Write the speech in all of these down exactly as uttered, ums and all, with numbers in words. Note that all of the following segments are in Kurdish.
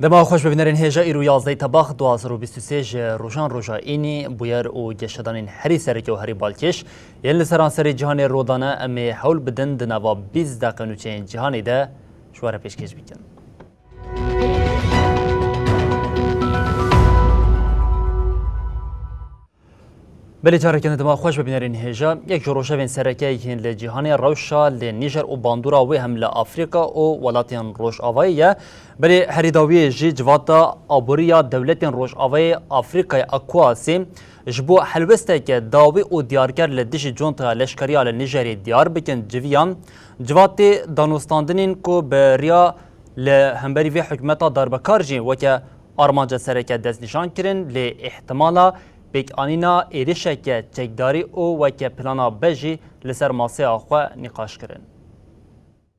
Dema xweş bibînerên hêja, îro yazdeh tebax du hazar û bîst û sê ji rojan roja înî, bûyer û geşedanên herî sereke û herî balkêş yên li seranserê cîhanê rodane, em ê hewl bidin di nava bîst deqe nûçeyên cîhanê de ji we re pêşkêş bikin. Belê, careke din dema xweş bibînerên hêja. Yek ji rojevên sereke yên li cîhanê rewşa li Nîjer û bandora wê hem li Afrîka û welatên Rojavayê ye. Belê herî dawiyê jî civata aboriya dewletên Rojavayê Afrîkayê ECOWASê ji bo helwesteke dawî û diyarker li dijî contaya leşkeriya li Nîjerê diyar bikin civiyan. Civatê danûstandinên ku bi riya li hemberî vê hikûmeta darbekar jî weke armanca sereke destnîşan kirin, lê îhtimala pêkanîna êrişeke çekdarî û weke plana B jî li ser masaya xwe nîqaş kirin.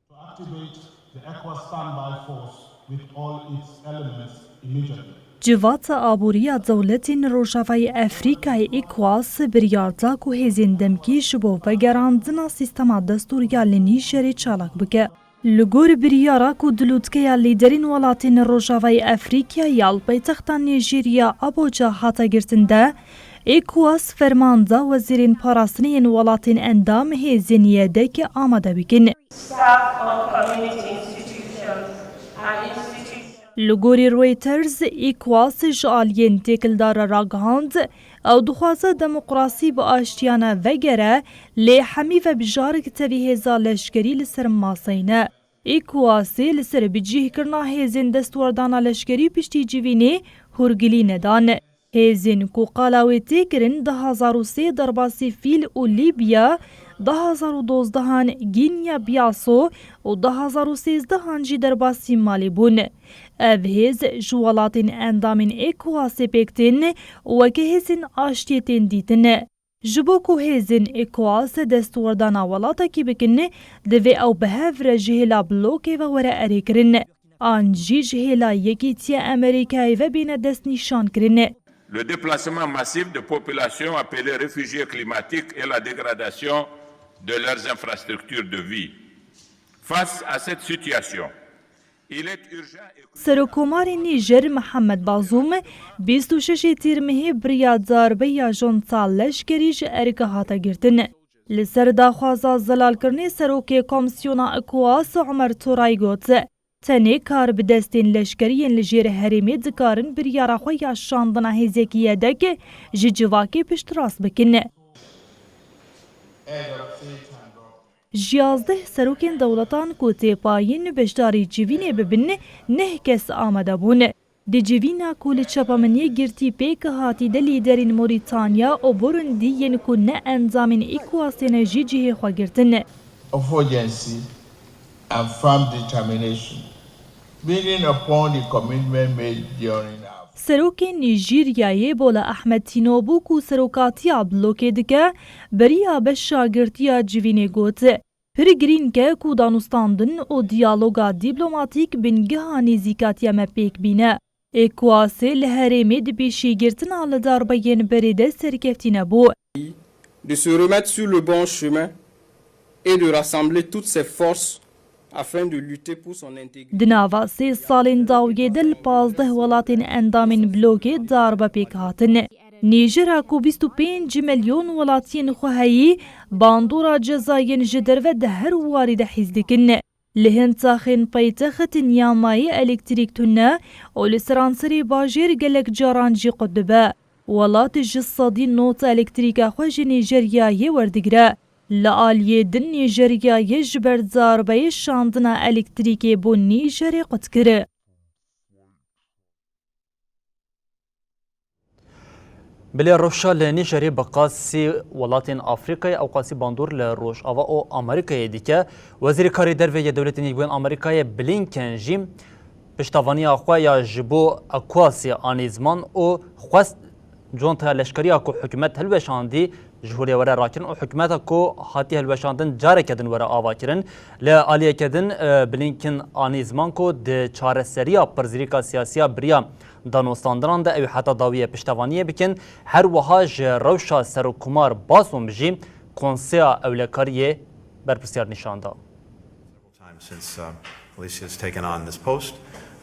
To activate the ECOWAS standby force with all its elements immediately. Civata Aboriya Dewletên Rojavayê Efrîkayê ECOWAS biryar da ku hêzên demkî ji bo vegerandina sîstema destûriya li Nîjerê çalak bike. Li gor biryara ku di lûtkeya lîderên welatên Rojavayê Efrîkayê ya li paytexta Nîjerya Abuja hate girtin de, ECOWAS ferman da wezîrên parastinê yên welatên endam hêzên yedek amade bikin. Staff of community institutions and institutions. Li gorî Reuters, ECOWAS ji aliyên têkildar re ragihand, ew dixwaze demokrasî bi aştiyane vegere, lê hemî vebijarek tevî hêza leşkerî li ser maseyê ne. ECOWASê li ser bicîhkirina hêzên destwerdana leşkerî piştî civînê hûrgilî nedan. Hêzên ku qala wê tê kirin du hazar û sê derbasî Fîl û Lîbya, du hazar û dozdehan Gînya Biyaso û du hazar û sêzdehan jî derbasî Malî bûn. Ev hêz ji welatên endamên ECOWASê pêk tên û weke hêzên aştiyê tên dîtin. Ji bo ku hêzên ECOWAS destwerdana welatekî bikin, divê ew bi hev re ji hêla blokê ve were erêkirin, an jî ji hêla Yekîtiya Amerîkayê ve bêne destnîşankirin. Le déplacement massif de populations appelées réfugiés climatiques et la dégradation de leurs infrastructures de vie. Face à cette situation, il est urgent et crucial. Serokkomarê Nîjer Mihemed Bazûm bîst û şeş Tîrmehê biriya darbeya jonta leşkerî ji erka hate girtin. Li ser daxwaza zelalkirinê serokê Komîsyona ECOWAS Omer Toray got, tenê kar bi destên leşkerî yên li jêr herêmê dikarin biryara xwe ya şandina hêzekî yedek ji civakê piştrast bikin. Ji yazdeh serokên dewletan ku têpayîn beşdarî civînê bibin, neh kes amade bûn. Di civîna ku li çapemeniyê girtî pêk hatî de lîderên Morîtanya û Burundî yên ku ne endamên ECOWASê ne jî cihê xwe girtin. Of urgency and firm determination, building upon the commitment made during our Serokê Nîjîryayê Bola Ahmed Tînobû ku serokatiya blokê dike, beriya beşa girtiya civînê got, pir girîng e ku danûstandin û diyaloga dîplomatîk bingeha nêzîkatiya me pêk bîne. ECOWASê li herêmê di pêşîgirtina li darbeyên berê de serkeftî nebû. De se remettre sur le bon chemin et de rassembler toutes ses forces afin de lutter pour son intégrité. Di nava sê salên dawiyê de li pazdeh welatên endamên blokê darbe pêk hatin. Nîjera ku bîst û pênc milyon welatiyên xwe heyî, bandora cezayên ji derve di her warî de hîs dikin. Li hin taxên paytext niyamayî elektrîk tune û li seranserê bajêr gelek caran jî qut dibe. Welat ji sedî nod elektrîka xwe ji Nîjeryayê werdigire. Li aliyê din Nîjeryayê ji ber darbeyê şandina elektrîkê bo Nîjerê qut kir. Bilê rewşa li Nîjerê bi qasî welatên Afrîkayê ew qasî bandor li Rojava û Amerîkayê dike. Wezîrê Karê Derve yê Dewletên Yekbûyên Amerîkayê Blinken jî piştevaniya xwe ya ji bo ECOWASê anî ziman û xwest contaya leşkeriya ku hikûmet hilweşandî ji holê were rakirin û hikûmeta ku hatiye hilweşandin careke din were avakirin. Li aliyeke din, e, Blinken anî ziman ku di çareseriya pirsgirêka siyasiya beriya danûstandinan de ew heta dawiyê piştevaniyê bikin. Her wiha ji rewşa Serokkomar Bazoum jî Konseya Ewlekariyê berpirsyar nîşan da. Time since, uh, Alicia has taken on this post,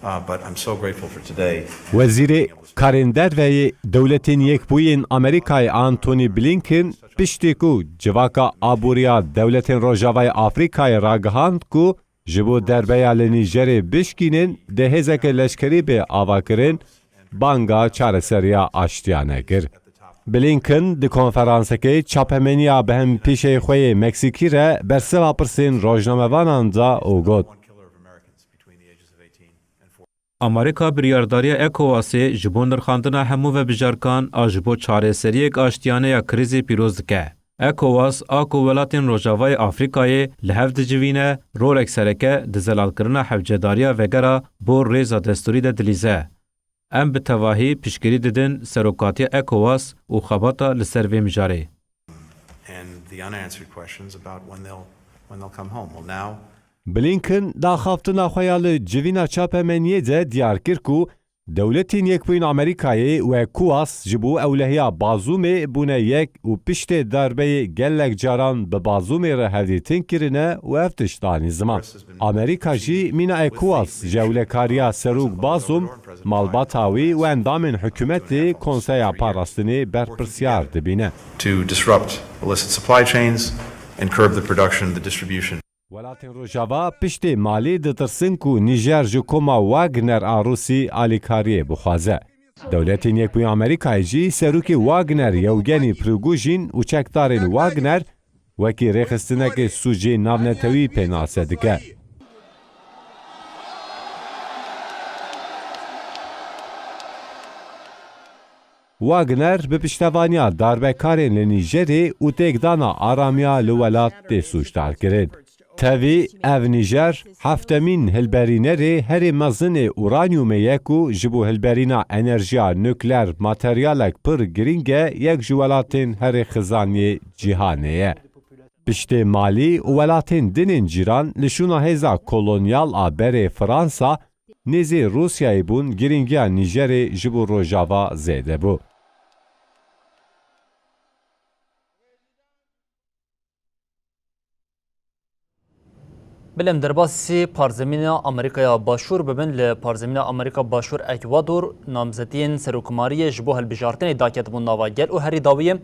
uh, but I'm so grateful for today. Wezîrê Karên Derve yê Dewletên Yekbûyên Amerîkayê Antony Blinken piştî ku civaka aboriya dewletên Rojavayê Afrîkayê ragihand ku ji bo derbeya li Nîjerê bişkînin dê hêzeke leşkerî bê avakirin, banga çareseriya aştiyane kir. Blinken di konferansekê çapemeniya bi hem pîşeyê xwe yê Meksîkî re bersiva pirsên rojnamevanan da û got, Amerîka biryardariya ECOWASê ji bo nirxandina hemû vebijarkan a ji bo çareseriyek aştiyane ya krîzê pîroz dike. ECOWAS a ku welatên Rojavayê Afrîkayê li hev dicivîne, rolek sereke di zelalkirina hewcedariya vegera bo rêza destûrî de dilîze. Em bi tevahî piştgirî didin serokatiya ECOWAS û xebata li ser vê mijarê. And the unanswered questions about when they'll, when they'll come home. Well, now Blinken di axaftina xwe ya li civîna çapemeniyê de diyar kir ku Dewletên Yekbûyîn Amerîkayê û ECOWAS ji bo ewlehiya Bazûmê bûne yek û piştê darbeyê gelek caran bi Bazûmê re hevdîtin kirine û ev tişt anî ziman. Amerîka jî mîna ECOWAS ji ewlekariya Serok Bazûm, malbata wî û endamên hikûmetê Konseya Parastinê berpirsiyar dibîne. To disrupt illicit supply chains and curb the production, the distribution. Welatên Rojava piştê Malî ditirsin ku Nîjer ji koma Wagner a Rûsî alîkariyê bixwaze. Dewletên Yekbûyî Amerîkayê jî serokê Wagner Yewgenî Prigojîn û çekdarên Wagner wekî rêxistinekê sûcê navnetewî pênase dike. Wagner bi piştevaniya darbekarên li Nîjerê û têkdana aramiya li welat tê sûcdarkirin. Tevî ev Nîjer heftemîn hilberînerê herê mezin ê uranyumê ye ku ji bo hilberîna enerjiya nukleer materyalek pir girîng e, yek ji welatên herê xizan yê cîhanê ye. Piştê Malî û welatên din ên cîran li şûna hêza kolonyal a berê Fransa, nêzî Rûsyayê bûn, girîngiya Nîjerê ji bo Rojava zêde bû. Bilem derbasî parzemîna Amerîkaya Başûr bibin, li parzemîna Amerîka Başûr Ekwador namzetiyên serokkomariyê ji bo hilbijartinê daketibûn nava gel û herî dawiyê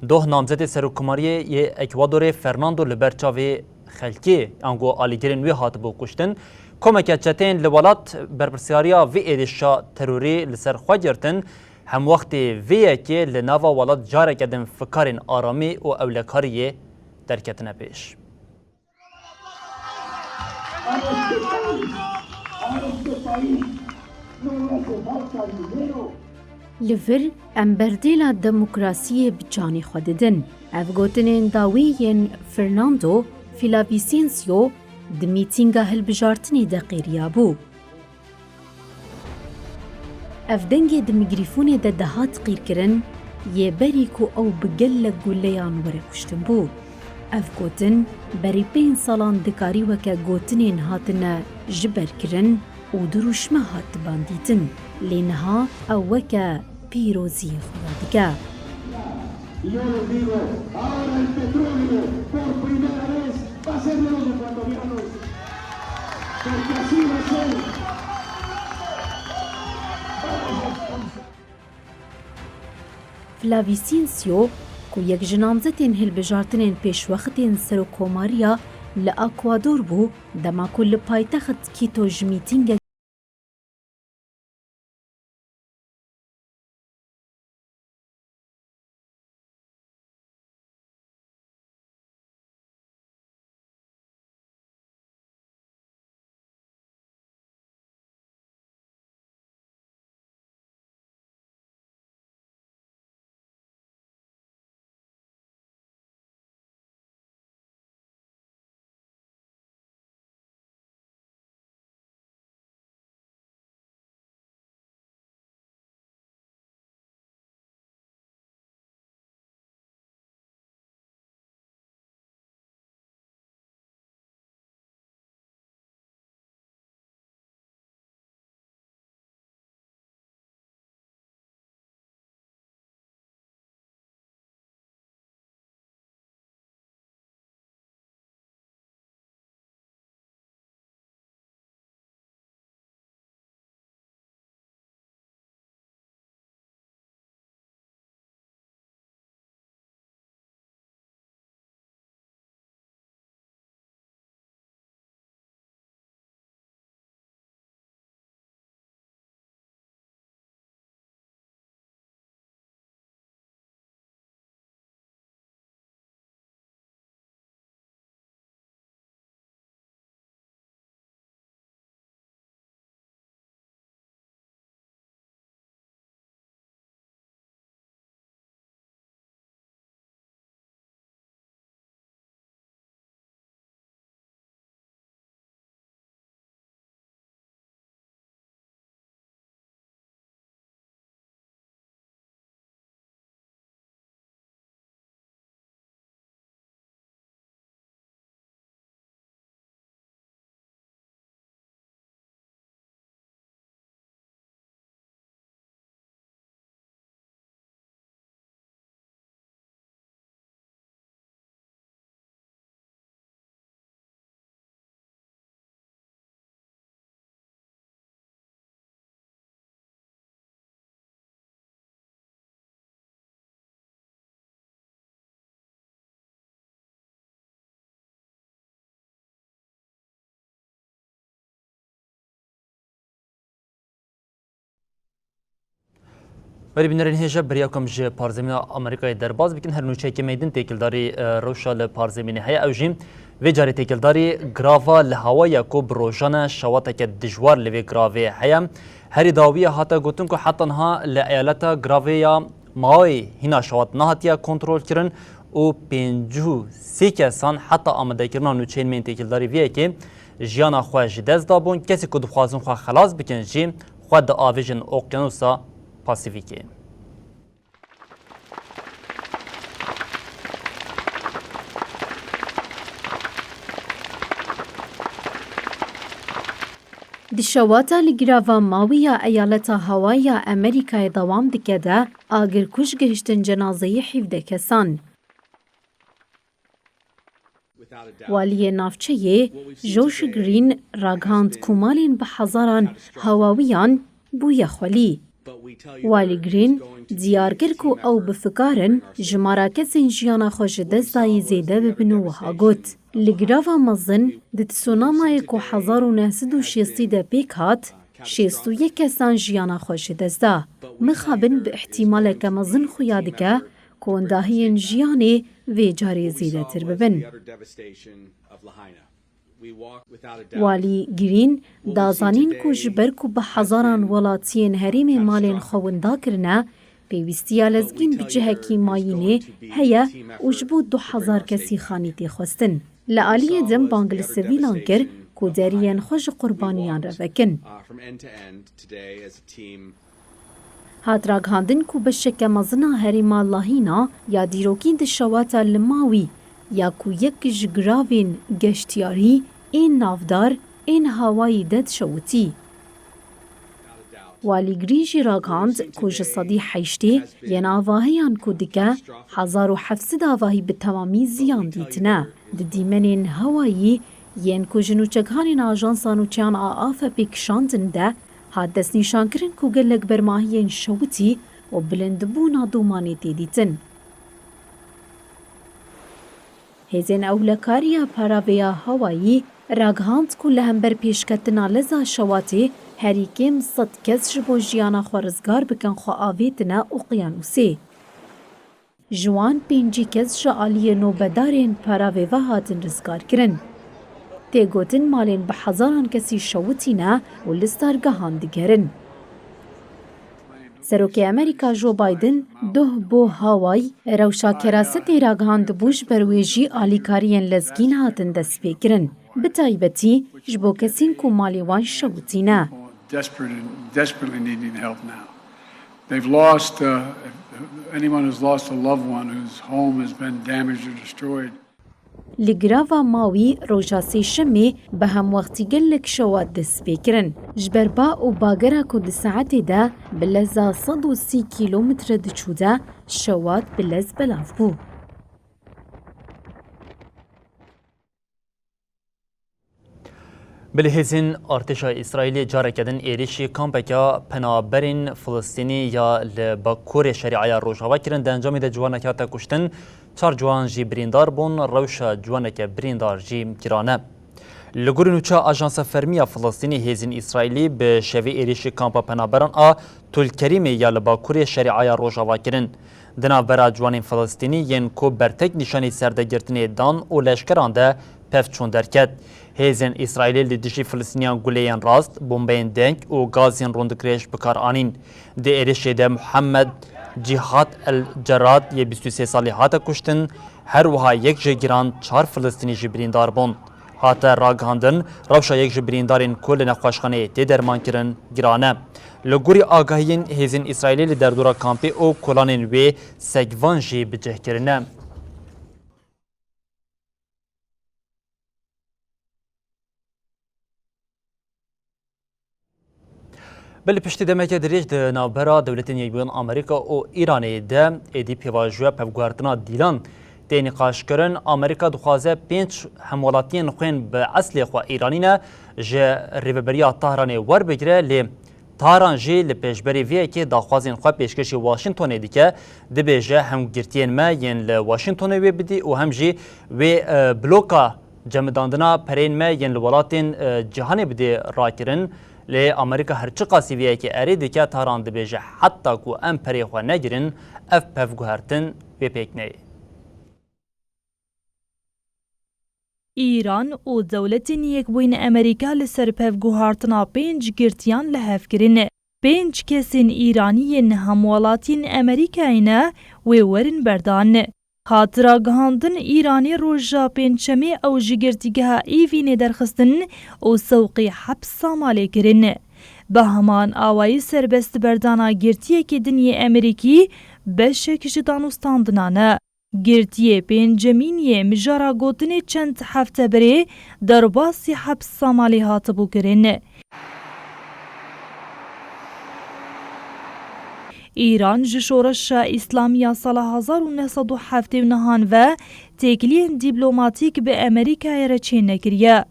doh namzetê serokkomariyê yê Ekwadorê Fernando li ber çavê xelkê ango alîgirên wê hatibû kuştin. Komeke çeteyên li welat berpirsyariya vê êrişa terorî li ser xwe girtin. Hemwextê vê yekê li nava welat careke din fikarên aramî û ewlekariyê derketine pêş. Li vir em berdêla demokrasiyê bi canê xwe didin. Ev gotinên dawî yên Fernando Villavicencio di mîtînga hilbijartinê de qêriyabû. Ev dengê di mikrîfonê de dihat qîrkirin, yê berî ku ew bi gelek guleyan were kuştin bû. Ev gotin berî pênc salan dikarî weke gotinên hatine ji ber kirin û dirûşme hat tiban dîtin, lê niha ew weke pîroziyê xwe ya dike. Yo les digo, ahora el petróleo por primera vez va a ser de los ecuatorianos. Porque así va a ser. Villavicencio, ku yek ji namzetên hilbijartinên pêşwextên serokkomariya li Ecuador bû, dema ku li paytext Quito ji mîtîngek Berî bînerên hêja beriya ku em ji parzemîna Amerîkayê derbas bikin, her nûçeyeke me din têkildarî, e, rewşa li parzemînê heye. Ew jî vê carê têkildarî girava li hawayê ku bi rojan e şewateke dijwar li vê giravê heye. Herî dawiyê hate gotin ku heta niha li eyaleta giravê ya Maui hîna şewat nehatiye kontrolkirin û pêncî û sê kesan heta amadekirina nûçeyên me yên têkildarî vê yekê jiyana xwe ji dest dabûn. Kesê ku dixwazin xwe xelas bikin jî xwe diavêjin Okyanusa Pasîfîkê. Di şewata li girava Maui ya eyaleta Hawaii ya Amerîkayê dewam dike de, agirkuj gihiştin cenazeyê hevdeh kesan. Waliyê navçeyê Josh Green ragihand ku malên bi hezaran Hawawiyan bûye xwelî. Walî Green diyar kir ku ew bi fikar in jimara kesên jiyana xwe ji dest dayî zêde bibin û wiha got, Li girava mezin di tsunamayê ku hezar û neh sed û şêstî de pêk hat, şêst û yek kesan jiyana xwe ji dest da. Mixabin bi îhtîmaleke mezin xuya dike ku wendahiyên jiyanê vê carê zêdetir bibin. Walî Green da zanîn ku ji ber ku bi hezaran welatiyên herêmê malên xwe winda kirine, pêwîstiya lezgîn bi cihekî mayînê heye û ji bo du hezar kesî xanî tê xwestin. Li aliyê din bang li sivîlan kir ku deriyên xwe ji qurbaniyan re vekin. Hat ragihandin ku beşeke mezin a herêma Lahaina ya dîrokî di şewata li Maui ya ku yek ji giravên geştiyarî ên navdar ên Hawaii de dişewitî. Walî Green jî ragihand ku ji sedî heştê yên avahiyan ku dike, hezar û heft sed avahî bi temamî ziyan dîtine. Di dîmenên Hawaii yên ku ji nûçegihanên Ajansa Nûçeyan A A F pêkişandin de, hat destnîşankirin ku gelek bermahiyên şewitî û bilindbûna domanê tê dîtin. Hêzên Ewlekariya Paravê ya Hawaii ragihand ku li hember pêşketina leza şewatê herî kêm sed kes ji bo jiyana xwe rizgar bikin xwe avêtine oqyanûsê. Ji wan pêncî kes ji aliyê nobedarên paravê ve hatin rizgarkirin. Tê gotin malên bi hezaran kesî şewitîne û li stargehan digerin. Serokê Amerîka Joe Biden doh bo Hawaii rewşa kerasetê ragihand bû, ji ber wê jî alîkariyên lezgîn hatin destpêkirin, bi taybetî ji bo kesên ku malê wan şewitîne. Desperate and desperately needing help now. They've lost, uh, if anyone has lost a loved one whose home has been damaged or destroyed. Li girava Maui roja sêşemê bi hemwextî gelek şewat dest pê kirin. Ji ber ba û bagera ku di saetê de bi leza sed û sî kîlometre diçû de şewat bi lez belav bû. Bilê hêzên artêşa Îsraîlê careke din êrişî kampeke penaberên Filistînî ya li Bakurê Şerîaya Rojava kirin. Di encamê de ciwanekî hate kuştin, çar ciwan jî birîndar bûn, rewşa ciwaneke birîndar jî giran e. Li gorî nûça Ajansa Fermî ya Filistînî, hêzên Îsraîlî bi şevê êrişî kampa penaberan a Tulkerîmê ya li Bakurê Şerîaya Rojava kirin. Di navbera ciwanên Filistînî yên ku bertek nîşanî serdegirtinê dan û leşkeran de pevçûn derket. Hêzên Îsraîlê li dijî Filistîniyan guleyên rast, bombeyên deng û gazên rûndikrêj bi kar anîn. Di êrişê de Muhammed Cîhad El Cerrad yê bîst û sê salî hate kuştin, her wiha yek jê giran, çar Filistînî jî birîndar bûn. Hate ragihandin, rewşa yek ji birîndarên ku li nexweşxaneyê tê dermankirin giran e. Li gorî agahiyên hêzên Îsraîlê li derdora kampê û kolanên wê segvan jî bi cih kirine. Belê piştî demeke dirêj di navbera Dewletên Yekbûyî Amerîka û Îranê de êdî pêvajoya pevguhertina dîlan tê nîqaşkirin. Amerîka dixwaze pênc hemwelatiyên xwên bi eslê xwe Îranî ne ji Rêveberiya Tahranê werbigire, lê Tahran jî li pêşberî vê yekê daxwazên xwe pêşkêşî Washingtonê dike, dibêje hem girtiyên me yên li Washingtonê wê bidî û hem jî wê, e, bloka cemidandina pereyên me yên li welatên, e, cîhanê bidê rakirin, Lê Amerîka her çiqasî vê yekê erê dike, Tahran dibêje, heta ku em perê xwe negirin, ev pevguhertin wê pêk neyê. Îran û Dewletên Yekbûyîn Amerîka li ser pevguhartina pênc girtiyan li hev kirin. Pênc kesên Îranî yên hemwelatiyên Amerîkayê ne, wê werin berdan. Hat ragihandin, Îranê roja Pêncşemê ew ji girtîgeha Îvînê derxistin û sewqî hepsa malê kirin. Bi heman awayî serbestberdana girtiyekê din yê Amerîkî beşek ji danûstandinan e. Girtiyê pêncemîn yê mijara gotinê çend hefte berê derbasî hepsa malê hatibû kirin. Îran ji şoreşa Îslamî ya sala hezar û neh sed û heftê û nehan ve têkiliyên dîplomatîk bi Amerîkayê re çênekiriye.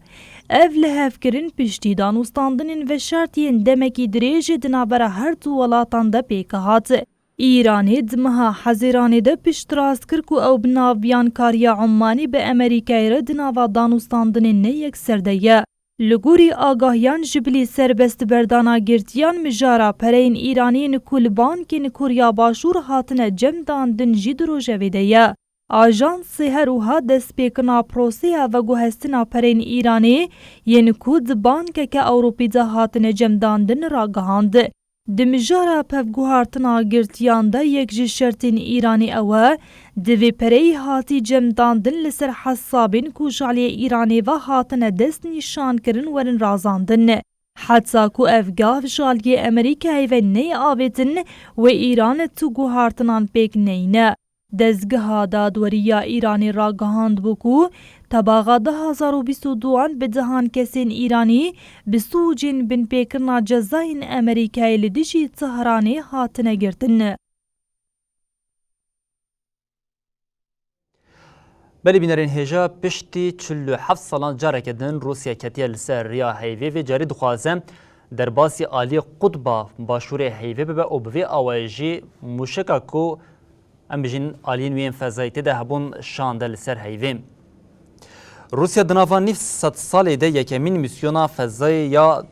Ev lihevkirin piştî danûstandinên veşart yên demekî dirêj di navbera her du welatan de pêk hat. Îranê di meha Hezîranê de piştrast kir ku ew bi nav biyankariya Ummanê bi Amerîkayê re di nava danûstandinên ne yekser de ye. Li gorî agahiyan, ji bilî serbestberdana girtiyan, mijara pereyên Îranê yên ku li bankên Koriya Başûr hatine cemdandin jî di rojevê de ye. Ajansê her wiha destpêkirina proseya veguhestina pereyên Îranê yên ku di bankeke Ewropî de hatine cemdandin ragihand. Di mijara pevguhartina girtiyan de yek ji şertên Îranê ew e, divê pereyî hatî cemdandin li ser hesabên ku ji aliyê Îranê ve hatine destnîşankirin werin razandin. Heta ku ev gav ji aliyê Amerîkayê ve neyê avêtin, wê Îran tu guhartinan pêk neyne. Dezgeha Dadwerî ya Îranê ragihandibû ku tebaxa du hazar û bîst û duan bi dehan kesên Îranî bi sûcên binpêkirina cezayên Amerîkayê li dijî Tehranê hatine girtin. Belê bînerên hêja, piştî çil û heft salan careke din Rûsya ketiye li ser riya heyvê, vê carî dixwaze derbasî aliyê qutba başûrê heyvê bibe û bi vê awayê jî mûşeka ku em bijîn aliyên wê yên fezayî tê de hebûn şande li ser heyvê. Rûsya di nava nîv sedsalê de yekemîn mîsyona fezayê ya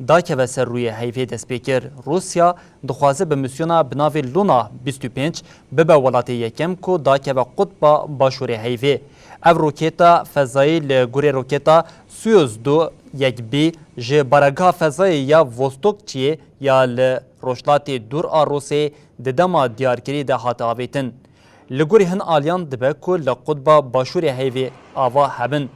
dakeve ser rûyê heyvê dest pê kir. Rûsya dixwaze bi mîsyona bi navê Luna bîst û pênc bibe welatê yekem ku dakeve qutba başûrê heyvê. Ev roketa fezayî li gorî roketa Soyuz du yek B ji baregeha fezayê ya Vostokçiyê ya li rojhilatê dûr a Rûsê di dema diyarkirî de hate avêtin. Li gorî hin aliyan dibe ku li qutba başûrê heyvê ava hebin.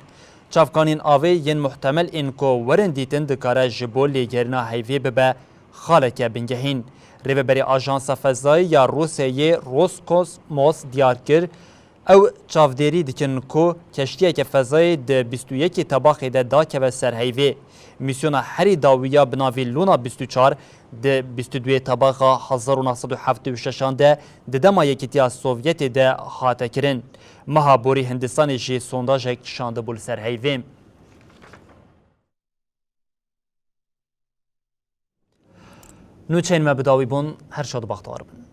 Çavkaniyên avê yên muhtemel ên ku werin dîtin dikare ji bo lêgerîna heyvê bibe xaleke bingehîn. Rêveberê Ajansa Fezayî ya Rûsyayê Roscosmos diyar kir, ew çavdêrî dikin ku keştiyeke fezayê di bîst û yekê tebaxê de dakeve ser heyvê. Mîsyona herî dawî ya bi navê Luna bîst û çar di bîst û duyê tebaxa hezar û neh sed û heftê û şeşan de di dema Yekîtiya Sovyetê de hate kirin. Meha borî Hindistanê jî sondajek şandibû li ser heyvê. Nûçeyên me bi dawî bûn, her şad û bextewar bin.